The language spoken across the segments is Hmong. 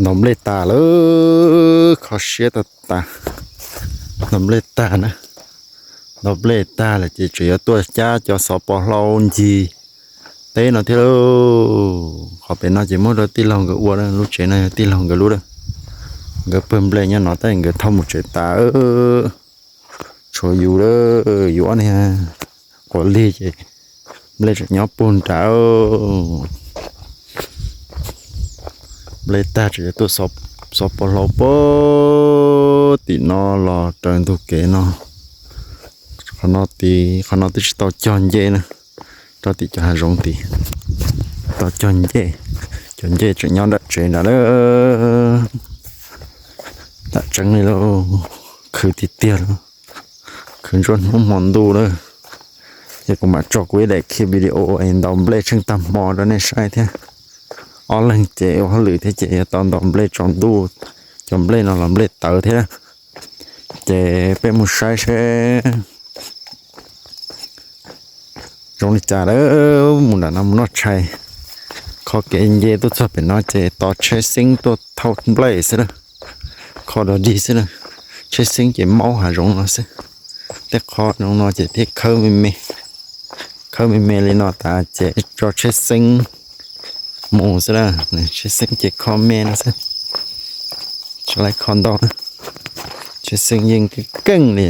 Ntaus nplej tas lawm, kho siab tag tas. Ntaus nplej tag na, ntaus nplej tag lawm ces tseem yuav tuaj cab cov xov pos hlau ncig teb no thiab lauj. Qhov pem no ces muab rau tij laug nkawd ua, lub tsev no yog tij laug nkawd lub lawm. Nkawd pawg nplej nyob no tab nkawd thauj mus tsev tas. Tshuav yus, yus ob niag quav lig ces nplej tseem nyob puag nrad. Nplej tag tseem yuav tuaj xov pos hlau puag tim no los raws ntug kev no. Qhov no, qhov no twb tsis tau cog ncej na, rau tim cov hav zoov tid. Tau cog ncej, cov ncej tseem nyob nram tsev nrad lawm. Tam tseeb li lauj, khwv tiag tiag lauj, khwv ntsuab hnub hmo ntuj lawm. Ces kuv mam tso kuv ib daim clip video es ntaus nplej tsheej tag hmo rau nej saib thiab. Ob leeg ces ua hauj lwm thiab ces yuav tau ntaus nplej tsaus ntuj, cov nplej no los nplej tawv thiab. Ces peb mus saib seb zoo li cas lawm. Mus nram no mus noj tshais, kho kev nce tuaj txog pem no ces tos tsheb xeeb tuaj thauj nplej xwb lawm. Kho dog dig xwb lawm, tsheb xeeb ces maub hav zoov no xwb. Tej qho zoo no ces thiaj khawb me me, khawb me me li no tas ces tso tsheb xeeb mus xwb lawm. Tsheb xeeb ces kho me no xwb, tsis laib kho ntau na. Tsheb xeeb yeej keej keej li.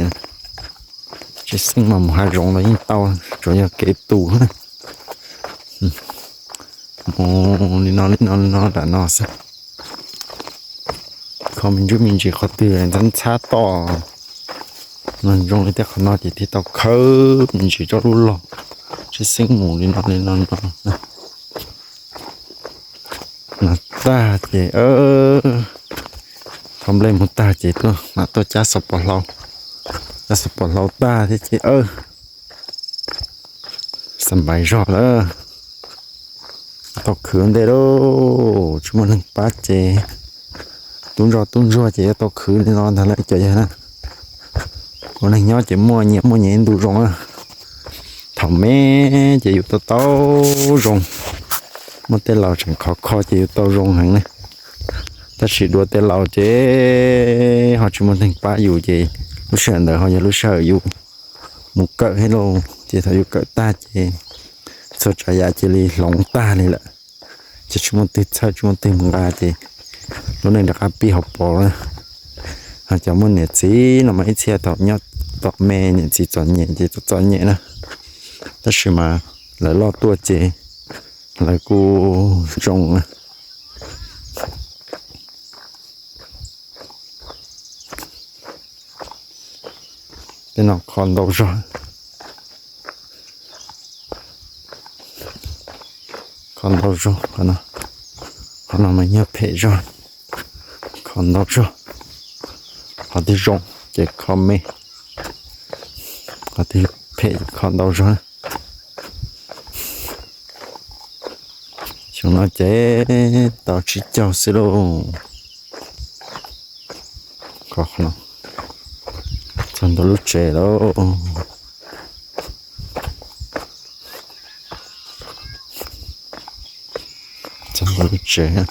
Tsheb xeeb mas mus hav zoov los yeej tau, tsuas yog kev tus na. Mus li no li no li no nram no xwb. Kho me ntsuj me ntsis qhov twg ntxhab ntxhab toj no zoo li tej qhov no ces thiaj tau khawb me ntsis tso lub log, tsheb xeeb mus li no li no no. No tag ces, thauj nplej mus tag ces tuaj mam tuaj cab xov pos hlau, cab xov pos hlau tag thiab ces xa npais zog lawm. Tau khwv ntej lauj, tsis muaj neeg pab ces tub ntsuag tub ntsuag ces yuav tau khwv li no ntag lauj cov yawg na. Ua neeg nyob ces muaj nyiaj muaj nyiaj ib ntu zoo na. Thaum me ces yus tau tau zoo, muaj tej laus tseem khov kho ces yus tau zoo heev ne. Tab sis dua tej laus ces ho tsis muaj neeg pab yus ces lub sij hawm ntawd ho yog lub sij hawm yus mus kawm thiab lauj, ces thaum yus kawm tag ces txhua tsav yam cia li hloov tag li lawm. Ces tsis muaj twg txhawj tsis muaj twg mus nqa ces lub neej rov qab pib hauv paus na. Ho cov muaj niam txiv no mas ib txhia thaum nyob tom me niam txiv txom nyem ces txom nyem na, tab sis mas lawv loj tuaj ces lawv kuj zoo na. Tej no kho ntau zog, kho ntau zog, qhov no mas nyuag phem zog, kho ntau zog. Qhov twg zoo ces kho me, qhov twg phem kho ntau zog. Xyoo no ces tau tsib caug xwb lauj. Txog ntawm lub tsev lauj. Txog ntawm lub tsev,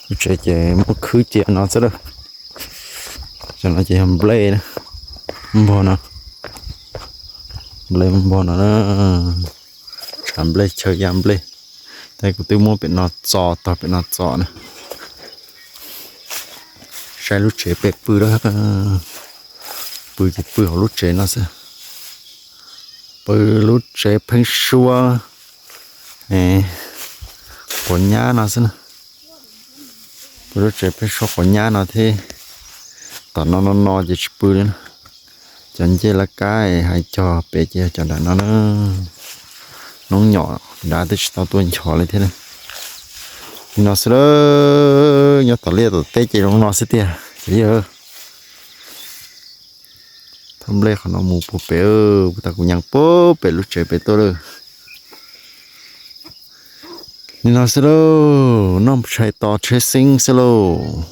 lub tsev ces muab khwb cia no xwb lauj. Cov no ces yog nplej, npog no, nplej npog no, tshav nplej chaw ya nplej. Tab kuv twb muab pem no txo tag, pem no txo na. Saib lub tsev pem pw, pw ces pw hauv lub tsev no xwb. Pw lub tsev pheeb suab quav nyab no xwb na. Pw lub tsev pheeb suab quav nyab no thiab. Tom no no no ces tsis pw li na. Cov ncej laj kab hais cog pem ces yog cov nram no na. Noob nyom dav twb tsis tau tuaj nchos li thiab na. Li no xwb lauj, nyob tom liaj tom teb ces zoo no xwb tiag ces yog. Thauj nplej qhov no mus puag pem, puag ta kuv nyees puag pem lub tsev pem tuaj lawm. Li no xwb lauj, noj tshais tos tsheb xeeb xwb lauj.